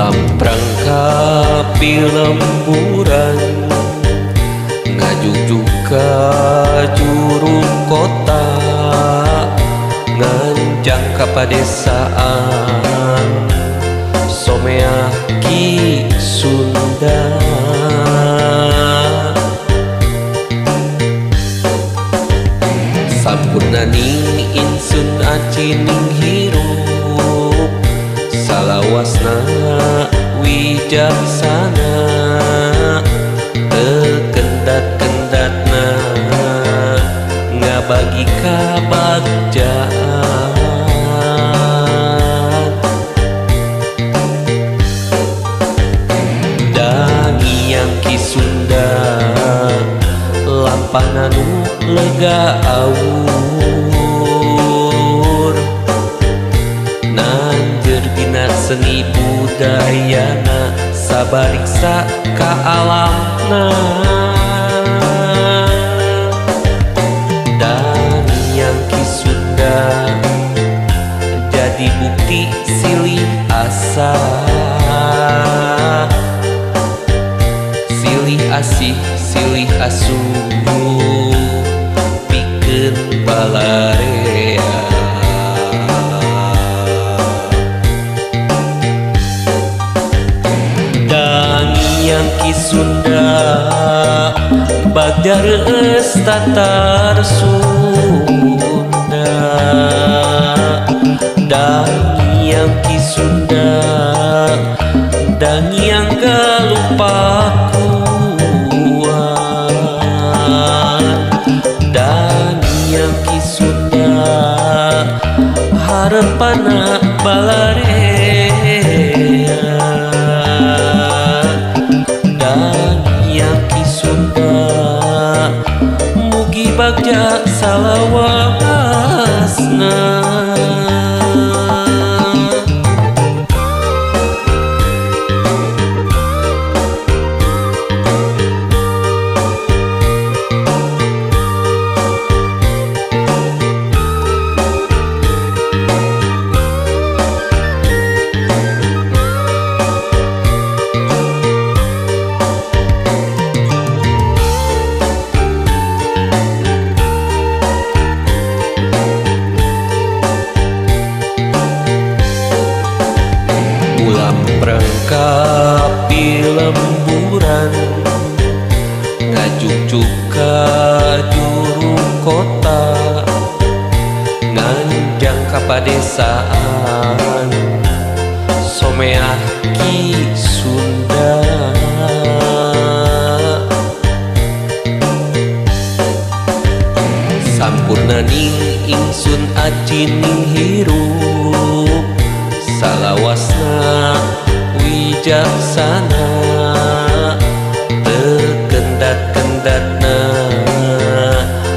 Ulam prangka pilemburan ngajugjug ka juru kota nganjang ka padesaan Someah Ki Sunda. Sampurnaning insun acining hirup salawasna wijaksana teu kendat-kendatna ngabagi kabagjaan. Dangiang Ki Sunda lampahna nu lega awur nanjeur dina seni budayana sabariksa ka alamna. Dangiang Ki Sunda jadi bukti silih asah silih asih silih asuh pikeun balarea. Dangiang Ki Sunda bagja reueus tatar Sunda. Dangiang Ki Sunda dangiang Galuh Pakuan. Dangiang Ki Sunda hareupana balarea. Dangiang Ki Sunda mugi bagja salawasna. Ulam prangka pilemburan ngajugjug ka juru kota nganjang ka padesaan Someah Ki Sunda. Sampurnaning ingsun acining hirup salawasna wijaksana teu kendat-kendatna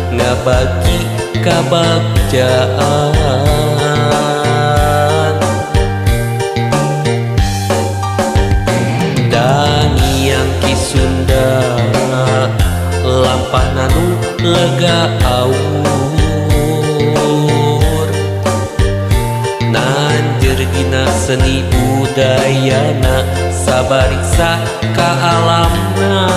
ngabagi kabagjaan. Dangiang Ki Sunda lampahna nu lega awur nanjeur dina seni budayana sabariksa ka alamna.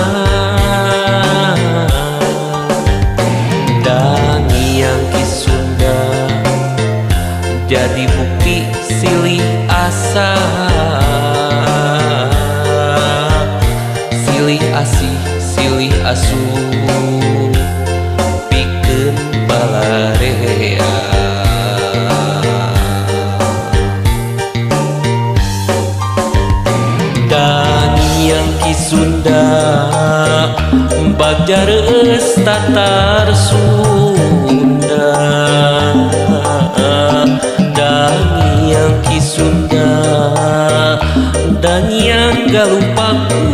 Dangiang Ki Sunda jadi bukti silih asah silih asih silih asuh pikeun balarea. Dangiang Ki Sunda bagja reueus tatar Sunda. Dangiang Ki Sunda dangiang Galuh Pakuan.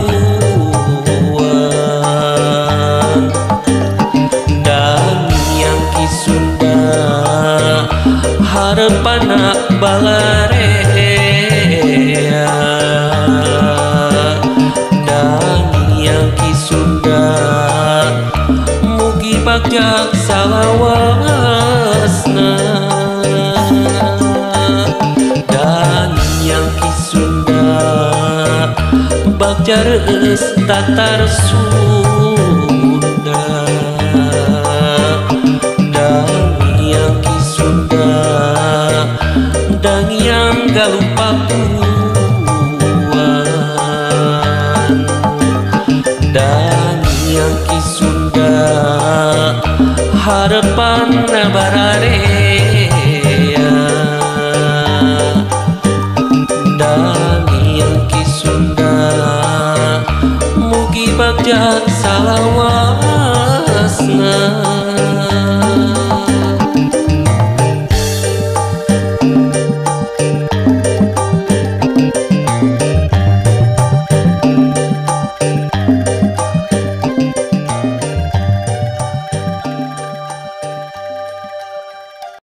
Dangiang Ki Sunda hareupana balarea. Dangiang Ki Sunda mugi bagja salawasna. Dangiang Ki Sunda Bagja reueus tatar Sunda. Dangiang Ki Sunda, Dangiang Galuh Pakuan. Dangiang Ki Sunda, harepan bararea. Dangiang Ki Sunda, mugi bagja salawasna.